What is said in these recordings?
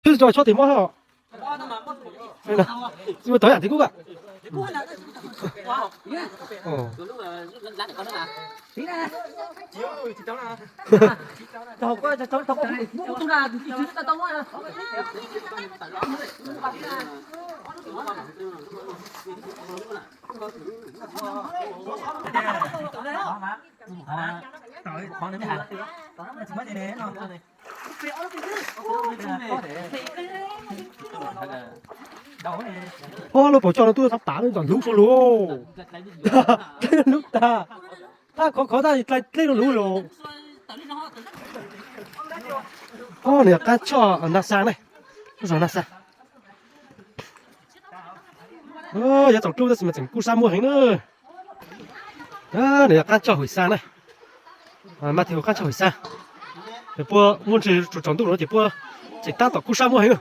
Tso tshov tim muab hos. Tsis muaj tau yam tim kub a. Ob lub paus coj no twb txhob pav lub ntxom hlub sua lus. Hlub tag. Thaj khov khov tag dlej lub lub los. Ob nws yog qab choj Naj Xa ne. Lub zos Naj Xa. Yuav tsaus dub tab sis mas tseem kub sab muag heev na. Nws yog qab choj Hwm Xa na. Mas thiaj ua qab choj Hwm Xa. Ces puab muaj ntsis tsaus ntuj no ces puab tseem tab tom kub sab muag heev na.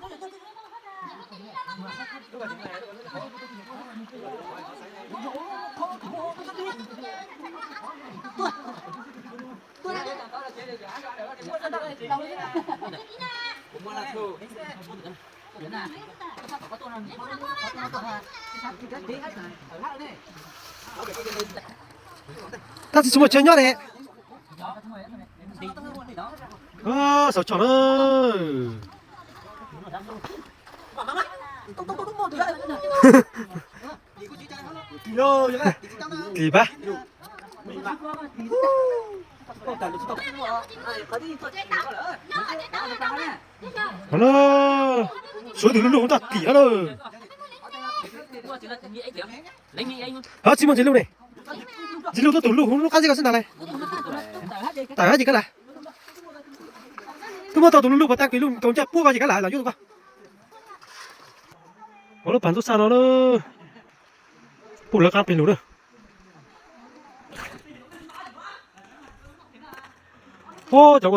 Tab sis tsis muaj chaw nyob ne. Xav tso na. Kis pab. Suav tus luj luj toj tim hab lawm. Hab tsis muaj ntsis luj ne. Ntsis luj tuab tus luj lub qab zib ko xwb ntag lauj. Tawm hab ces kab lav. Twb muab tau tus luj luj pas tag kis luj tau ncaj puab ko ces kab lav los yuav tus ko. Ua lub pas ntsuab sab no na. Puj lawv qab pem lug na. Cov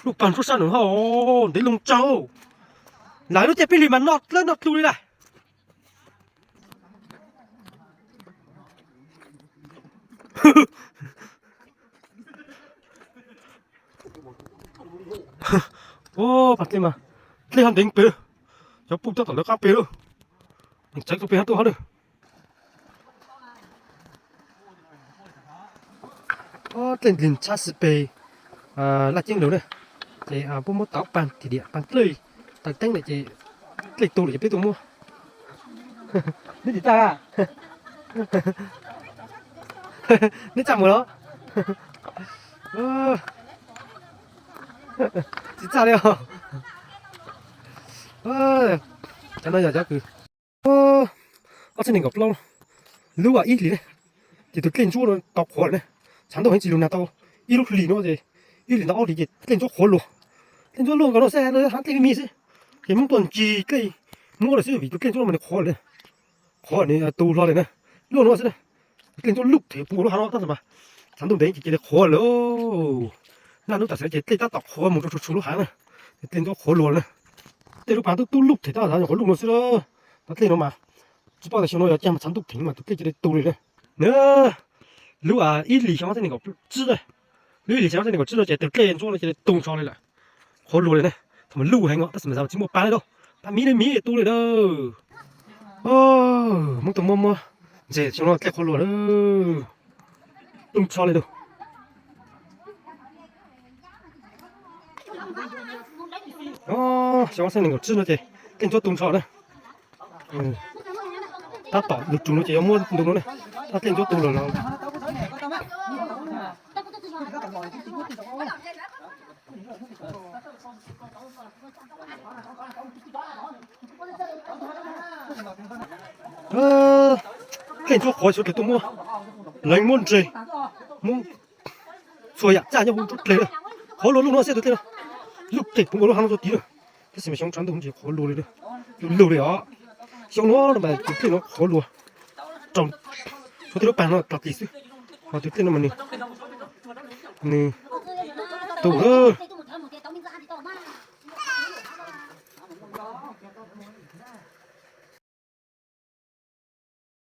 lub pas ntsuab sab no ho ntev loo tsawv. Lawv lub caij peb hlis mas noj dlawb noj dlus li lawm. Pas dlej mas, dlej ho ntev pem, cov puj tab tom lawv qab pem lawm. Txawv tau pem hab tuaj hab lawm. Dlej nplig tshab xis pes laj ceeb lug na. Ces puab muab tau pas thim diam pas dlej, taws teeb lawm ces dlej tu lawm ces peb tuaj muab. Neb tsis txaj, neb txaj mus los? Tsis txaj li os. Cov no yog cov kws ob txhiab nees nkaum plaub lub ib hlis ne, ces tus dlej ntsuab no tau qhuav lawm ne. Tshav ntuj heev tsis lug nag tau ib lub hlis no ces ib hlis ntau ob hlis ces dlej ntsuab qhuav luas. Dlej ntsuab luaj nkaus no xwb, hab dlej me me xwb. Ces Hmoob tuaj ncig dlej muab lawm xwb vim tus dlej ntsuab no mas nws qhuav lawm, qhuav nws tu hlo lawm na. Luaj no xwb na, tus dlej ntsuab luj thev puv lub hav no tab sis mas tshav ntuj ntev ces cia li qhuav lawm. Naj nub tam sim no ces dlej tab tom qhuav mus rau tsuag tsuag lub hav na, dlej ntsuab qhuav luas lawm na. Tej lub pas tub tub luj thev tab sis nyuam qhuav luj no xwb. Cov dlej no mas tsis paub tas xyoo no yog caag mas tshav ntuj theev mas tus dlej cia li tu li na. Lub ib hlis xyoo ob txhiab nees nkaum tsib, lub ib hlis xyoo ob txhiab nees nkaum tsib no ces tus dlej ntsuab no cia li tu nrho li lawm. Qhuav luas li na, thaum mas luj heev os tab sis mas zaum tsis muaj pa li lauj, pa miv li miv tu li lawm. Hmoob tuaj muab muab ntses xyoo no dlej qhuav luas lawm, tu nrho li lauj. Xyoo ob txhiab nees nkaum tsib no ces dlej ntsuab tu nrho na. Tab tom ntu ru no ces yuav muab ntu no na, tab dlej ntsuab tu lawm los. Dlej ntsuab qhuav xyov tus tuaj muab, leev muab ntses, muab txhua yam txaj nyob hauv ntsuab dlej na. Qhuav luas luj no xwb tus dlej no, luj dlej puv nkaus lub hav no txhua tid na. Tab sis mas xyoo tshav ntuj ntsis qhuav luas li, luj luj li os. Xyoo no no mas tus dlej no qhuav luas rau txhua tej lub pas no tag kis xwb, ho tus dlej no mas nws, nws tu lawm.